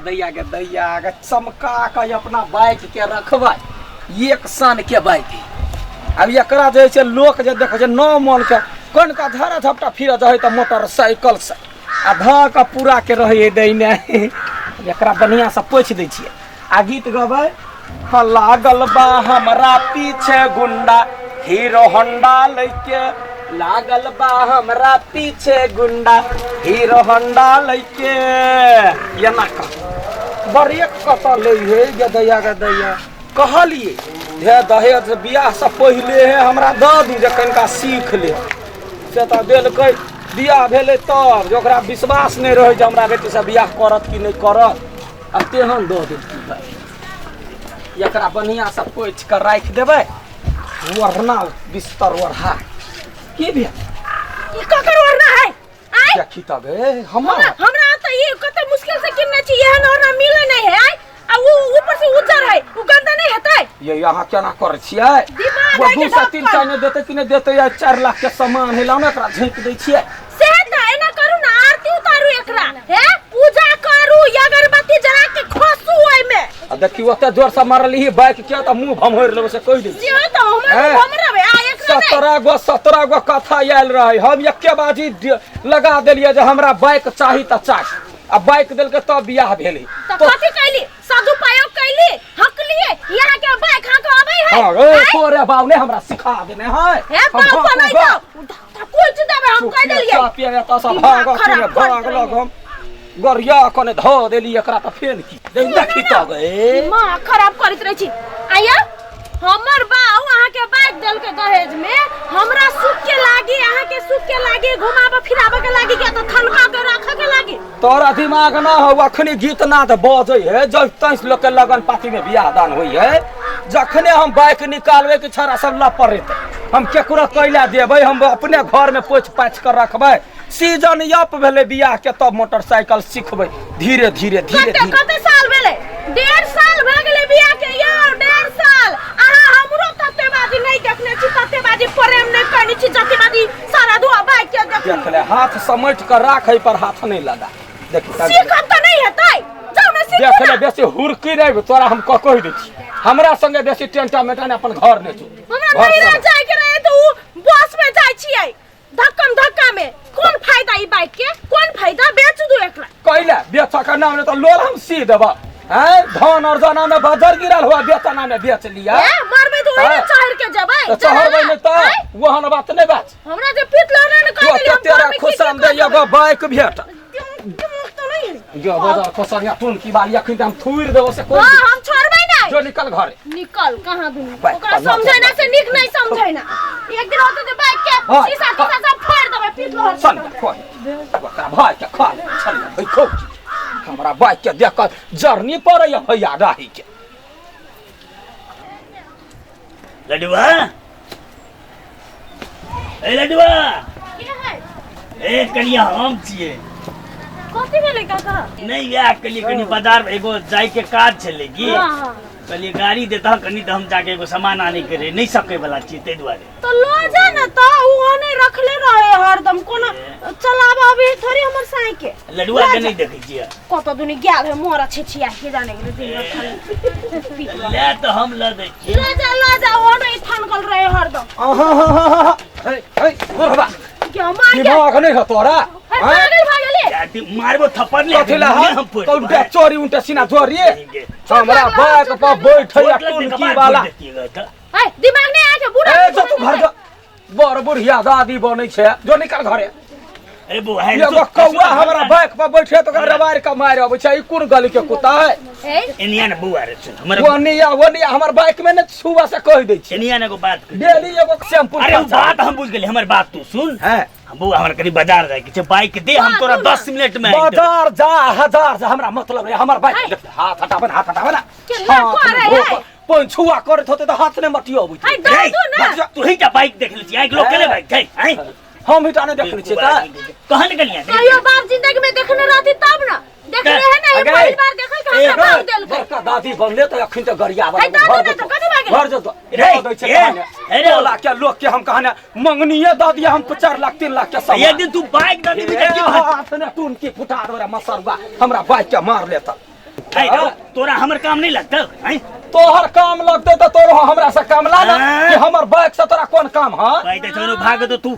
दैया गे दैया गे चमका के अपना बाइक के रखबै एक सन के बाइक है। आब एकरा जे छै लोक जे देखै छै नौ मन के कनका झड़ा झपटा फिर जाइ तऽ मोटरसाइकिल से आ धऽ कऽ पूरा के रहै है दैने। एकरा बढ़िआँ से पोछि दै छियै आ गीत गबै हँ, लागल बा हमरा पीछे गुंडा हीरो होंडा लैके, लागल बा हमरा पीछे गुंडा हीरो होंडा लैके। एना कह ब्रेक कतऽ लै है गे दैया गे दैया। कहलिए हे दहेज बियाह से पहिले हे हमरा दऽ दू जे कनिका सीख ले, से तऽ देलकै। बियाह भेलै तब जे ओकरा विश्वास नहि रहै जे हमरा बेटीसँ बियाह करत कि नहि करत, आ तेहन दऽ देलकै भाय। एकरा बढ़िआँसँ पोछि कऽ राखि देबै, ओढ़ना बिस्तर ओढ़ा की भेल? ई ककर ओढ़ना है? आय देखी तब हे हमर हमरा तऽ ई कते मुश्किल से किनने छी, एहन ओढ़ना मिले नहीं है। आय आ उ ऊपर से उज्जर है, उ गंदा नहीं हेतै? ये अहाँ केना करै छियै? दिमाग वो है कि 2 सए 3 ढक्कन? सए नहि देतै कि नहि देतै, आइ 4 लाख के सामान है, लाउ ने एकरा झाँकि दै छियै। से तऽ एना करू ना, आरती उतारू एकरा, हे पूजा करू, अगरबत्ती जरा के खोसू ओइमे। आ देखी ओते जोर से मारली बाइक के तऽ मुंह भमोरि लेबै से कहि दै छी। से तऽ हमर हे? भमरबै आ एकरा नहि। 17 गो कथा आयल रहै, हम एके बाजी लगा देलियै जे हमरा बाइक चाही तऽ चाही, आ बाइक देलकै तब बियाह भेलै। तऽ कथी कैली? सदुपयोग कैली, हकलिए यहाँ के बाइक हक आबै है। हाँ, ए, तोरे बाप ने हमरा सिखा देने है। हे हम बाप भागू पर नहीं गा। जाओ, धक्का कुछ देबै हम कह देलिए। चाह पिए एतऽ से दिमाग भाग, खराब भाग करैत लग रहिए। हम गरिया कने धऽ देली एकरा तऽ फेन की देखी तऽ गे। दिमाग खराब करैत रहै छी। आया हमर बाऊ अहाँ के बाइक देलकै दहेज में, हमरा सुख के लागी, अहाँ के सुख के लागी, घुमाबे फिराबे के लागी, के तो थनका के रखे के लागी। तोरा दिमाग ना हो, अखनी गीत नाद बजै है, जब तैस लोग के लगन पाती में बियाह दान होई है, जखने हम बाइक निकालबै कि छड़ा सब लपरेतै, हम केकरो कैला देबै? हम अपने घर में पोछि पाछि कर रखबै। सीजन अप भेलै बियाह के तब मोटरसाइकिल सिखबै धीरे धीरे धीरे कते धीरे। कते साल भेलै? 1.5 साल भए गेलै बियाह के यौ, 1.5 साल। अहाँ हमरो तते बाजी नहीं देखने छी, तते बाजी प्रेम नहीं करने छी जते बाजी सारा दुआ बाइक के देखने। देख ले, हाथ समेट कर राख, एहि पर हाथ नहीं लगा। देखी तब सीखब तऽ नहीं हेतै, जाउ ने सीखू देख ले ना। बेसी हुरकी नहीं तोरा हम कह कहि दै छी, हमरा संगे बेसी टेंटा मेटा ने अपन घर नहीं जो। हमरा घर नैहरा चल। जाय के रहे तऽ उ बस में जाय छियै धक्कम धक्का में, कोन फायदा ई बाइक के, कोन फायदा? बेच दू एकरा। कैला बेच के नाम ने तऽ लोल हम सी देबा हैं, धन अर्जना में बजर गिरल हुआ बेचना में बेच लिया। ए मरबै तऽ ओहिने हैं? चढ़ के जेबै। तऽ चढ़बै नहि तऽ हैं? ओहन बात नहि बात। हमरा जे पीट लो ने कहि देलियै हम तेरा घर में की की खुशाम कऽ दे एगो देबै। बाइक भेट दिमाग तऽ नहीं है। जो बजा खुशाम टून की बाली अखन हम थूर देबो से कोई हाँ, हम छोड़बै नहीं। जो निकल घरे। निकल कहाँ दुनू? बाइक ओकरा पर ना समझै ना चल। से नीक नहीं समझै ना। एक दिन होतै जे बाइक के हाँ, शीशा हाँ। तीसा सब फोड़ि देबै पीट लो। सन खोल ओकरा भाई के खा ले छल भाई खो हमरा बाइक के देख कऽ जरनी पड़ैया भैया राही के। लडुआ ए लडुआ के है? ए कनिया हम छियै। कथी भेलै काका? नहीं वएह कहलियै कनि बाजार में एगो जाय के काज छलै की, हाँ, हाँ। कहलियै गाड़ी देता कनि तऽ हम जाके एगो सामान आनै के रहै, नहीं सकै वाला छियै ताहि दुआरे। तो लो जा ना तो उ नहीं रखले रहे हरदम, कोनो चलाबा अभी थोड़ी हमर साई के। लडुआ के नहीं देखै छियै? कत दुनी गेल है मोरा छेछिया के जाने गेलै दिन भर खाली पीट लो। ले तऽ हम ल दै छियै। ले जा ले जा, ओ नहीं थनकल रहे हरदम। आहा हे हे बुढ़वा क्या मार के दिमाग नहीं है तोरा? हे हैं? पागल भऽ गेली। यार, मारबो थप्पड़ ले कथी ला हम फोड़ि तो देबो, उल्टा चोरी उल्टा सीना जोरी हमरा चुप बाइक लग, पर चुप बैठे चोट लगतै टुनकी कपार वाला। फोड़ि देतियै तऽ। हे दिमाग नहीं आके बूढ़ा ए जो तू घर जा, बड़ बुढ़िया दादी बनै छै, जो निकल घरे। अरे बौआ, हे एगो जो- कौआ हमरा बाइक पर बैठे तऽ ओकरा रबारि के मारि अबै छै, ई कोन गली के कुत्ता है? ए एनिया ने बौआ रे सुन, हमर ओनिया ओनिया हमर बाइक में ने छुआ से कहि दै छै। एनिया ने एगो बात कही। डेली एगो शैम्पू अरे उ खर्चा। बात हम बुझ गेलियै, हमर बात तू सुन। हैं? हम बौआ हमरा कनि बाजार जाय के छै, बाइक दे हम हाँ, तोरा तू ना। 10 मिनट में आबि देबौ। बाजार जा हजार जा हमरा मतलब नहीं, हमर बाइक है। देख, हाथ हटाबे ना, हाथ हटाबे ना। केना हाथ करे में है? भोक, पंछुआ करैत होतै तऽ हाथ नहि मटियो अबै है, दऽ दू ना। भाग जा। तू ही टा बाइक देख ले छी, आइ लोग केले बाइक छै, आइ? हम ही टा नहि देखने छियै तऽ। कहन कनिया कहियो बाप जिंदगी में देखने रहती तब ना। देखने है ना, अगे, पहिल बार देखल के हमरा ए, बाप देलकै। बड़का दादी बनले तऽ अखन तऽ गरिया है, दादी ने तऽ कथी भए गेलै? घर जतो। रे, दऽ दै छै ए, कहने। ए रे। टोला के लोग के हम कहने मंगनिये दऽ दिया हम 4 लाख 3 लाख के सामान। एक दिन तू बाइक दऽ देबही तऽ ए, की भऽ हाथ ने टुनकी फुटा देबै रे मसरुआ, हमरा बाइक के मार लेता। है रौ, तोरा हमर काम नहीं लगतौ हैं? तोहर काम लगते तऽ तोरो हमरा से काम लागा हाँ। कि हमर बाइक से तोरा कोन काम है भाई तऽ छोड़ू भाग तो तू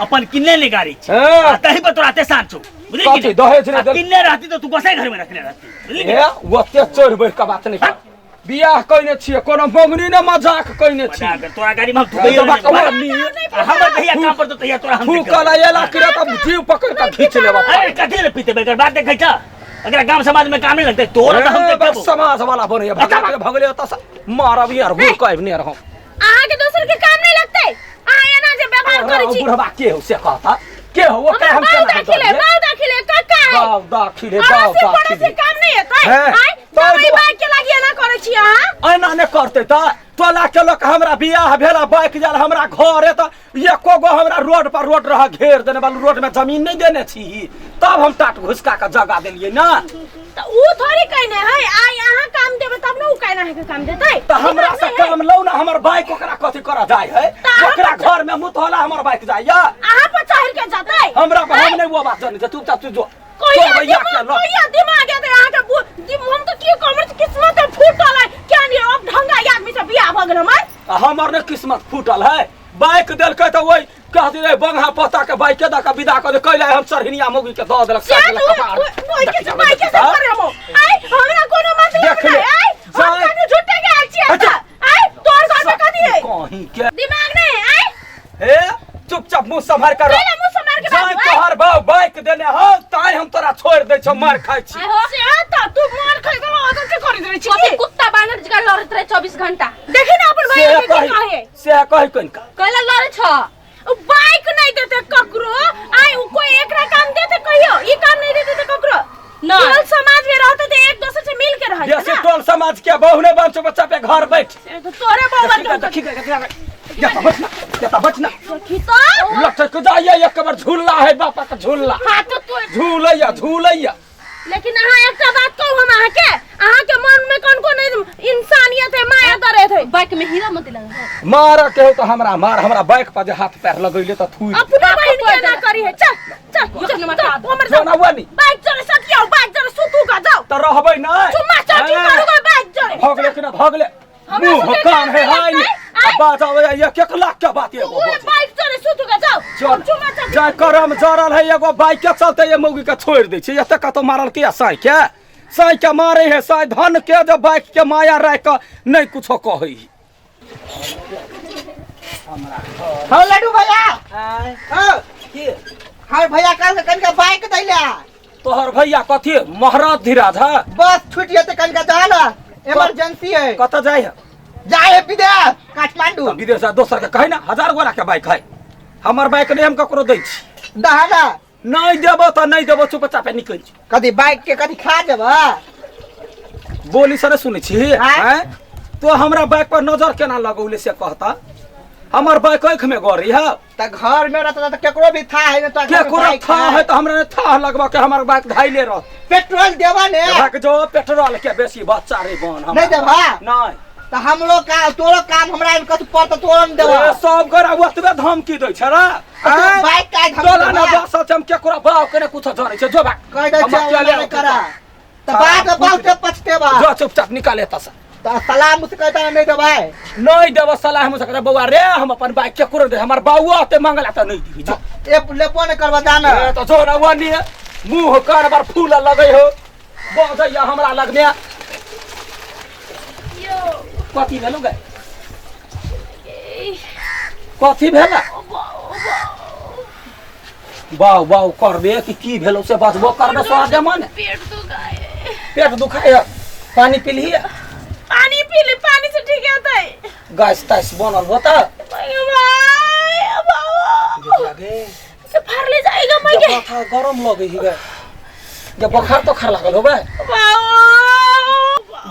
अपन किनले नहीं गाड़ी छी हाँ। आ तही पर तोरा एते शान छौ बुझली कि कथी, नहीं? दहेज नहि आ देल- किनले रहती तो तू गोसाई घर में रखने रहती बुझली कि ए नहीं? ओते चढ़ बढ़ के बात नहीं कर बियाह कइने छियै कोनो मंगनी ने मजाक कइने छी मजाक कर, तोरा गाड़ी में हम थुकैयो बाबा नहीं कौआ देबै। नी आ हमर जहिया काम पर तो तहिया तोरा हम देखबै। थूकल एला किरा तब जीव पकड़ के खींच लेबा अरे कथी ले पीते बेकर बात देखै छ एकरा गांव समाज में काम नहीं लगतै तोरा तऽ हम ए, देखबो बस समाज वाला बने भगले भगले त मारब यार हुर कहब ने रहूं अहाँ के दोसर के काम नहीं लगते अहाँ एना जे व्यवहार करै छी बुढ़वा के हो से कहता के हो ओकरा हम बाऊ केना दाखिले दऽ बाऊ दाखिले कक्का है बाऊ दाखिले बाऊ अड़ोसी पड़ोसी दाखिले काम नहीं हेतै हैं, आँय तै दवाई दुआ- बाइक के लागि एना करै छी अहाँ एना नहि करतै तऽ टोला के लोक हमरा बियाह भेल बाइक जाल हमरा घरे तऽ एको गो हमरा रोड पर रोड रह घेर देने वाला रोड में जमीन नहीं देने छी तब हम टाट घुसका के जगा देलियै ना तऽ ऊ थोड़ी कहने है आइ अहाँ काम देबै तब ने ऊ कहना है के काम देतै तऽ हमरा से काम लौ ना हमर बाइक ओकरा कथी करऽ जाय है तऽ अहाँ ओकरा घर में मुतहला हमर बाइक जाइया अहाँ पर चढ़ के जतै हमरा पर हम नहीं वो बात जानी तू तू जो कहिया तोर भैया के दिमाग लऽ कहिया दिमाग एतै अहाँके हम तऽ की कहब हमर तऽ किस्मत फूटल है क्या नहीं अब ढंगा आदमी से बियाह भऽ गेल हमर आ हमर ने किस्मत फूटल है बाइक देलकै तऽ ओहि कहती रहे बंगहा पोता के बाइके दऽ के विदा कऽ दे कैला हम चढ़िनिया मौगी के दऽ देलक से साइकिल तू कपार। ओइ के देखी बाइक से जाबै, करे हम आइ हमरा कोनो मतलब देख ले। नहीं आइ हम जाय। कनी झूठे के आयल छियै अच्छा। एतऽ। आइ तोहर घर में कथी है कहीं के दिमाग नहीं आइ हे चुपचाप मुंह सम्हार कर कैला मुंह सम्हार के जाय बाजू, आइ। तोहर बाप बाइक देने हो ताय हम तोरा छोड़ दै छौ मार खाइ छी आइ हो से त तू मार खाइ गेलो आदत के करी देने छी कथी कुत्ता बानर जकाँ लड़ैत रहे 24 घंटा देखी ना अपन से भाई के की कही कहे से कही कनिका कैला लड़ै छ उ बाइक नहीं देते ककरो आइ उ कोई एकरा काम देते कहियो ई काम नहीं देते त ककरो नहीं। टोल समाज में रहते त एक दूसरे से मिल के रहते बेसी ना टोल समाज के बहु ने बन बच्चा पे घर बैठ से तो तोरे बउवा के देखी देखी देखी बचना देखा बचना देखी तो लटक जाइए एक बार झूला है बापा का झूला हाँ तो तू झूलैया झूलैया लेकिन अहाँ एकटा बात कहू हम अहाँके अहाँके मन में कोन कोन इंसानियत है माया दर्द है बाइक में हीरा मोती लगल है मार के हो तो हमरा मार हमरा बाइक पर जे हाथ पैर लगैले त थुई अपनो बहिन के ना करी है चल चल चल, चल मत चल हमर जो ना हुआ नी बाइक चले सकियो बाइक चले सुतू का जाओ त रहबै नै चुम्मा चाटी करूगा बाइक चले भगले कि ना भगले हमरा मुंह सबके कान है काम हाय नहीं आ बाजा एक एक लाख के बात एगो ओए बजे। बाइक चले सुतू का जाओ चल चुम्मा चाटी जाय करम जरल है एगो बाइक के चलते ये मौगी के छोड़ दै छै एते कतौ मारल के साई के साई के मारे है साई धन के जे बाइक के माया राख के नहीं कुछो कहै हाँ लड्डू भैया हाँ हाँ भैया कल से कनिका बाइक दैला तोहर भैया कथी महाराज धीराज है बस छूट जेते कनिका जा ना इमरजेंसी है कतऽ जाइ है जाए है विदेश काठमांडू तऽ विदेश जा दोसर के कहै ना हजार गोरा के बाइक है हमर बाइक नहीं हम ककरो दै छी दहा ना नहीं देबो तऽ नहीं देबो चुपचाप निकलि जो। कदी बाइक के कदी खा जेबा बोली सरे सुनै छी आँय? आँय? तो हमरा बाइक पर नजर केना लगौले से कहता हमर बाइक आँख में गड़ी है त घर में रहता त केकरो भी था है ना तो केकरो था है तो हमरा था लगवा के हमर बाइक धाइले रहत पेट्रोल देबा ने भाग जो पेट्रोल के बेसी बच्चा रे बन हमरा नहीं देबा नहीं त हमरो का तोरो काम हमरा में कथु पड़त तोरो न देबा ए, सब गोरा ओतबे धमकी दै छै रे आँय? बाइक का धमकी तोरा ना देबा? बसल छै हम केकरो बाप के ने कुछो जरै छै जो भाग कह दै हम छै अकेले नहीं करा त बाद में बहुत पछतेबा जो चुपचाप निकाले एतऽ से त सलाम से कहता नहीं देबै नहीं देबो सलाह हम सकरे बौआ रे हम अपन बाइक केकरो दे हमर बाबुआ होते मंगला त नहीं दिबी जो ए लेबो नहीं करबा जाना ए त जो ना वनी मुंह कान पर फूल लगै हो बजैया हमरा लगने कथी भेलौ गे कथी भेला बाउ बाउ करबे कि की भेलौ से बजबो करबे सोहा मन पेट दुखाए पेट दुखाए पानी पीलही पानी पी ले पानी से ठीक होता है गैस तैस बनल होता भाई बाबा से फाड़ ले जाएगा मैं के माथा गरम लगे ही गे जे बोखार तो खार लागल होबे बाबा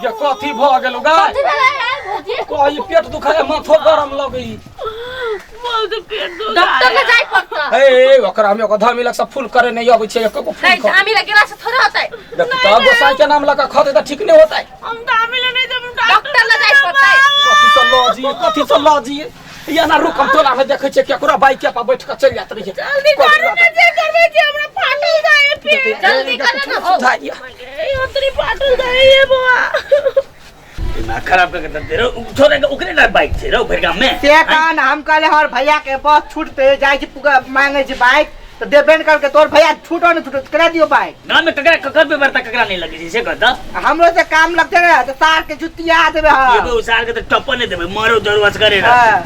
ये कथी भ गेलो गा कथी भेलै यार भौजी कही पेट दुखाए माथो गरम लगे बहुत पेट दुखाए डॉक्टर लग जाय पड़ता हे ओकरा हम एगो धामी लग सब फूल करे नहीं अबै छै एको फूल नहीं खा धामी लग गेला से थोड़े होतै देख तऽ गोसाई के नाम लगा खते तऽ ठीक नहीं होतै हम दामी ले नहीं जब डॉक्टर लग जाय पड़तै कथी से लऽ जिए कथी से लऽ जिए ये ना रुक, हम टोला में देखै छियै केकरो बाइक पर बैठ के चलि जात रहियै। जल्दी करू ना, जे करबै जे हमरा फाटल जाए पेट। जल्दी करू ना, हो। सुधारिया। ए ओतरी फाटल जाए ये बुआ। दिमाग खराब करके दे दे रहो। छोड़े के ओकरे ना बाइक छै रौ भरि गाम में। से कहन हम कहले हमर भैया के बस छूटते जाइ छी पुगा मांगे छी बाइक तऽ देबे ने करके। तोर भैया छूटो ने छूटो करा दियो बाइक। गाम में ककरा ककर व्यवहार ककरा नहीं लगे छै से कह त। हमरो से काम लगते ने तऽ सार के जुतिया देबे हम। एगो उसार के तऽ टप्पा नहि देबै, मरो जरूरत करे रह। हाँ।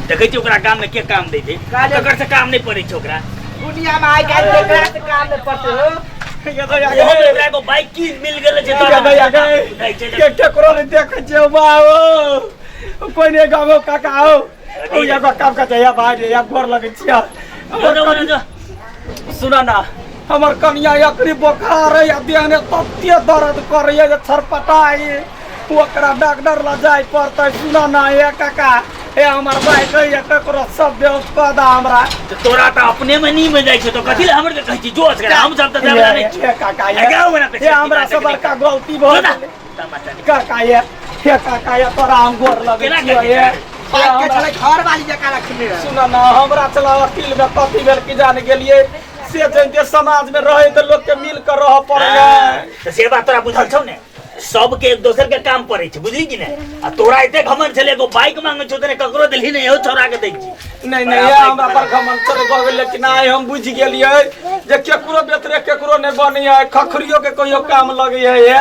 देखै छी ओकरा गाम में के काम दै छै, काले- ककर से काम नहीं पड़ै छै ओकरा। दुनिया में आइ काल्हि केकरा से काम नहि पड़ते हो। ओहो में ओकरा एगो बाइक की मिल गेल छै तोरा। भैया गए दै छै के केकरो नहीं देखै छियै बाबू, कोई नहीं गाँव काका हो। ओ एगो काम करते या भाई रे, या गोर लगै छियै। जो, जो, जो, जो। सुना ना, हमर कनिया एकरी बोखार है या देह ने तते दर्द करैया जे छरपटाई, ओकरा डॉक्टर लग जाय पड़तै। सुना ना ये काका, ए हमर बाइक है, ये ककरो सब व्यवस्था कऽ दा हमरा। तऽ तोरा तऽ अपने में नी में जाइ छै तऽ कथी लए हमर के कहै छी जो असगर, हम सब तऽ जाबे नहि छी। ये काका ये आ गाँव में ना ये हमरा से बड़का गलती भऽ जो ना, गेलै। तमाशा नहीं। काका ये, हे काका ये, तोरा हम गोर लगै केना छियौ कहै ये। छै? बाइक के छलै घर वाली जकाँ रखने रहे। सुन ना, हमरा चला वकील में कथी भेल कि जान गेलियै से जानते समाज में रहे तऽ लोक के मिल कर रह पड़ै। हाँ, तऽ से बात तोरा बुझल छौ ने, सबके एक दोसर के काम पड़ै छै, बुझली कि नहि? आ तोरा एते घमंड छलै, एगो बाइक मांगे छौ तऽ ककरो देलही नहि, यहो छौड़ा के दै छी। नहीं नहीं, ये हमरा पर घमंड चल भऽ गेल, लेकिन आइ हम बुझि गेलियै जे केकरो बेतरे केकरो नहि बनैया, खखरियो के कहियो काम लगैया, ये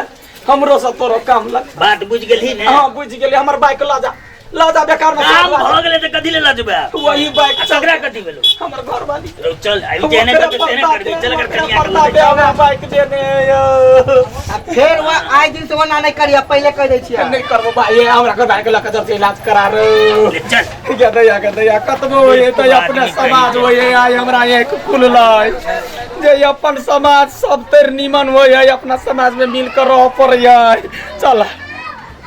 हमरो से तोरो काम लग। बात बुझि गेलही ने? हाँ बुझि गेलियै। हमर बाइक लऽ जा, लऽ जा, बेकार में काम भऽ गेलै तऽ कथी ले लऽ जेबै? वही बाइक आ ककरा कथी भेलौ? हमर घर वाली। रौ चल, आबि जेहने करबै तेहने करबै, चल एकर कनिया के लऽ प्रतापे हमरा बाइक देने यौ। आ फेर वो आइ दिन से ओना नहि करिय, पहिले कहि दै छियै। नहि करबो भाई, हमरा घर बाइक लऽ के जब इलाज करा रो। ले चल। गे दैया, गे दैया, कतबो होइए तऽ अपने समाज होइए। आइ हमरा एक खुललै जे अपन समाज सब तर नीमन होइए, अपना समाज में मिल कर रह पड़ैए। चल।